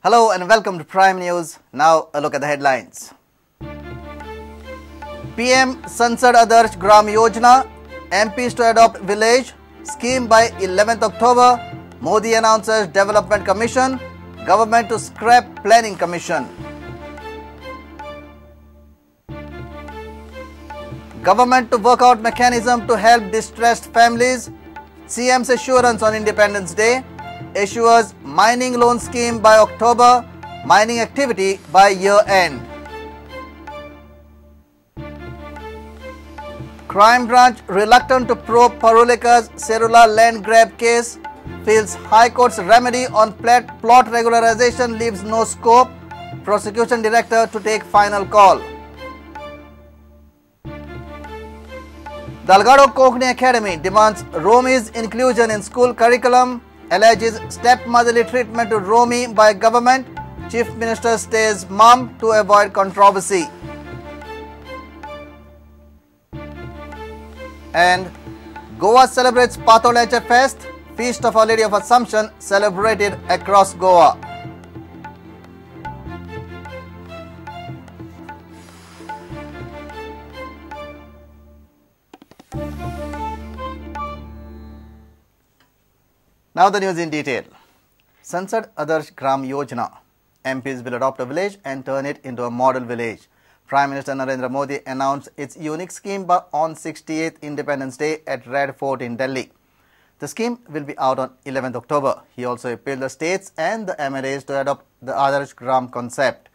Hello and welcome to Prime News. Now a look at the headlines. PM Sansad Adarsh Gram Yojana, MPs to adopt village scheme by 11th October. Modi announces Development Commission, government to scrap Planning Commission. Government to work out mechanism to help distressed families. CM's assurance on Independence Day. Assures mining loan scheme by October, mining activity by year end. Crime branch reluctant to probe Parulekar's Serula land grab case, feels High Court's remedy on plot regularization leaves no scope. Prosecution director to take final call. Dalgado Konkani Academy demands Romi's inclusion in school curriculum, alleges stepmotherly treatment to Romi by government. Chief Minister stays mum to avoid controversy. And Goa celebrates Patolece Fest, Feast of Our Lady of Assumption celebrated across Goa. Now the news in detail. Sansad Adarsh Gram Yojana. MPs will adopt a village and turn it into a model village. Prime Minister Narendra Modi announced its unique scheme on 68th Independence Day at Red Fort in Delhi. The scheme will be out on 11th October. He also appealed the states and the MLAs to adopt the Adarsh Gram concept.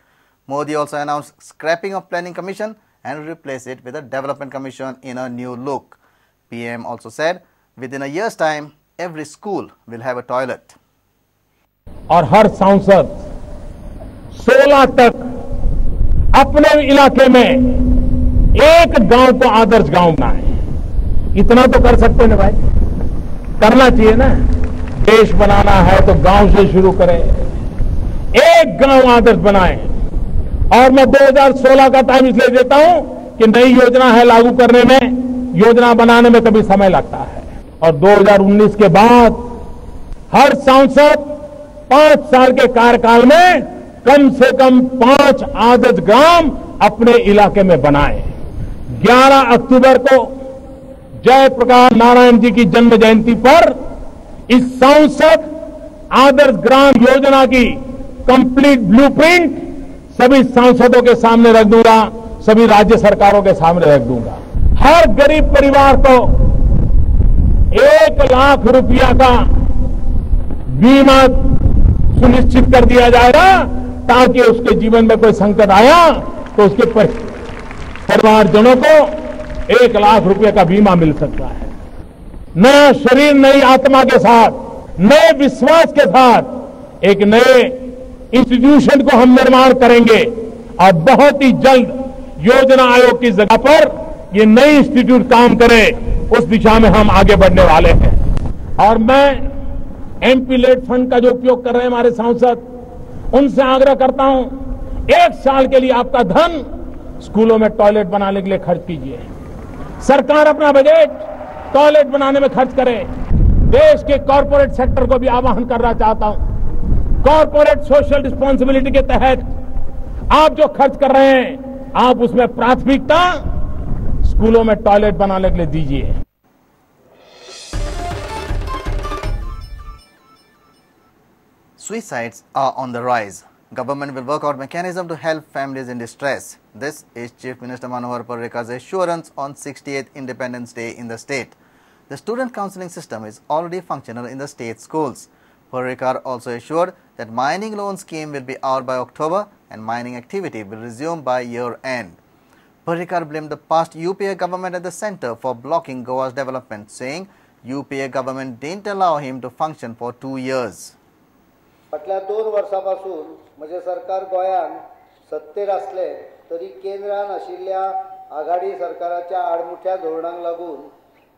Modi also announced scrapping of Planning Commission and replace it with a Development Commission in a new look. PM also said within a year's time, every school will have a toilet. और हर सांसद 16 तक अपने इलाके में एक गांव को आदर्श गांव बनाए। इतना तो कर सकते हैं भाई, करना चाहिए ना। देश बनाना है तो गांव से शुरू करें, एक गांव आदर्श बनाए। और मैं 2016 का टाइम इसलिए देता हूं कि नई योजना है लागू करने में, योजना बनाने में कभी समय लगता है। और 2019 के बाद हर सांसद 5 साल के कार्यकाल में कम से कम 5 आदर्श ग्राम अपने इलाके में बनाए। 11 अक्टूबर को जयप्रकाश नारायण जी की जन्म जयंती पर इस सांसद आदर्श ग्राम योजना की कंप्लीट ब्लूप्रिंट सभी सांसदों के सामने रख दूंगा, सभी राज्य सरकारों के सामने रख दूंगा। हर गरीब परिवार को 1 लाख रुपया का बीमा सुनिश्चित कर दिया जाएगा, ताकि उसके जीवन में कोई संकट आया तो उसके परिवारजनों को 1 लाख रुपए का बीमा मिल सकता है। नया शरीर, नई आत्मा के साथ, नए विश्वास के साथ एक नए इंस्टीट्यूशन को हम निर्माण करेंगे और बहुत ही जल्द योजना आयोग की जगह पर ये नई इंस्टीट्यूट काम करे, उस दिशा में हम आगे बढ़ने वाले हैं। और मैं एमपी लेड फंड का जो उपयोग कर रहे हैं हमारे सांसद, उनसे आग्रह करता हूं, 1 साल के लिए आपका धन स्कूलों में टॉयलेट बनाने के लिए खर्च कीजिए। सरकार अपना बजट टॉयलेट बनाने में खर्च करे। देश के कॉरपोरेट सेक्टर को भी आह्वान करना चाहता हूं, कॉरपोरेट सोशल रिस्पॉन्सिबिलिटी के तहत आप जो खर्च कर रहे हैं, आप उसमें प्राथमिकता स्कूलों में टॉयलेट बनाने के लिए दीजिए। Suicides are on the rise. Government will work out mechanism to help families in distress. This is Chief Minister Manohar Parrikar's assurance on 68th Independence Day in the state. The student counseling system is already functional in the state schools. Parrikar also assured that mining loan scheme will be out by October and mining activity will resume by year end. Parrikar blamed the past UPA government at the centre for blocking Goa's development, saying UPA government didn't allow him to function for 2 years. फाटल्या 2 वर्सां पासून म्हजें सरकार गोंयांत सत्तेर आसलें तरी केंद्रान आशिल्ल्या आघाडी सरकाराच्या आडमुठ्या धोरणांक लागून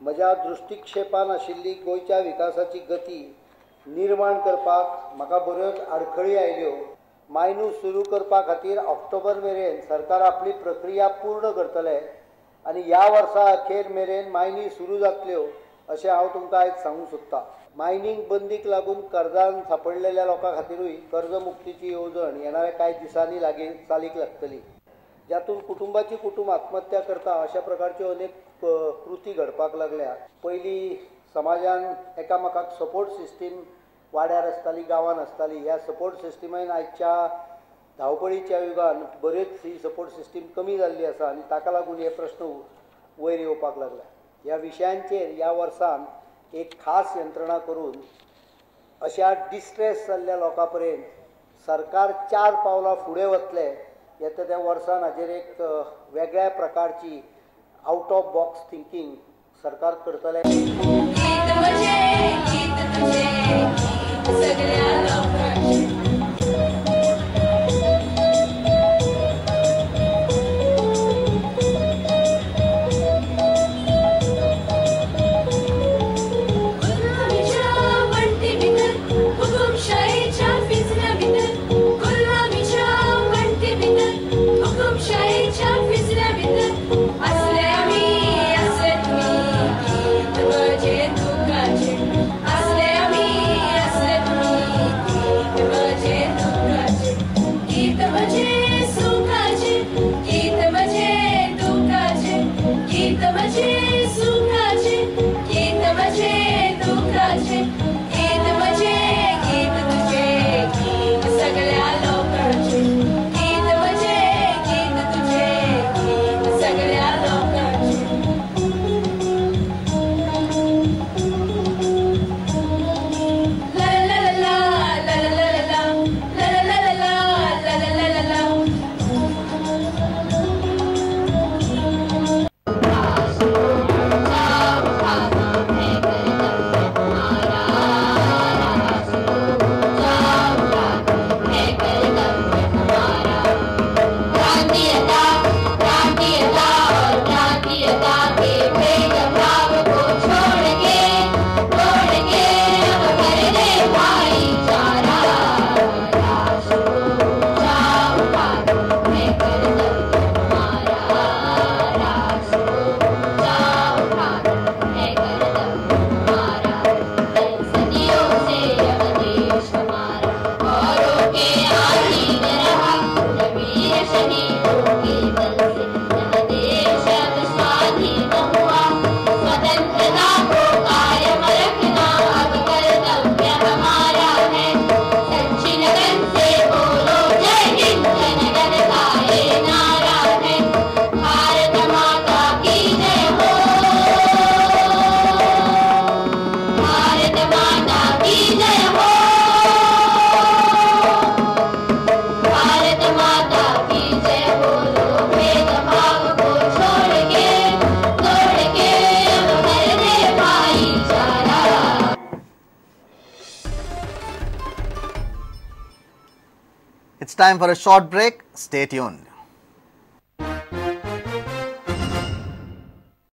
म्हज्या दृश्टीक्षेपान आशिल्ली गोंयच्या विकासाची गती निर्माण करपाक म्हाका बऱ्योच आडखळी आयल्यो। मायनू सुरू करपा खातीर ऑक्टोबर मेरेन सरकार आपली प्रक्रिया पूर्ण करतले आनी ह्या वर्सा अखेर मेरेन मायनी सुरू जातल्यो अशें हांव तुमकां आयज सांगूंक सोदतां। मायनींग बंदीक लागून कर्जान सापडलेल्या लोकां खातीरूय कर्जमुक्तीची येवजण येणाऱ्या कांय दिसांनी लागीं चालीक लागतली, ज्यातून कुटुंबाची कुटुंब आत्महत्या करता अशा प्रकारच्यो अनेक कृती घडपाक लागल्या। पयलीं समाजान एकामेकाक सपोर्ट सिस्टीम वाड्यार आसताली, गांवान आसताली। ह्या सपोर्ट सिस्टीमान आयच्या धांवपळीच्या युगान बऱ्योच ही सपोर्ट सिस्टीम कमी जाल्ली आसा आनी ताका लागून हे प्रश्न वयर येवपाक लागला। ह्या विशयांचेर ह्या वर्सान एक खास यंत्रणा करून अशा डिस्ट्रेस जाल्ल्या लोकां पर्यंत सरकार 4 पावलां फुडें वतले येता त्या वर्सान हाजेर एक वेगळ्या प्रकारची आउट ऑफ बॉक्स थिंकींग सरकार करतले। It's time for a short break. Stay tuned.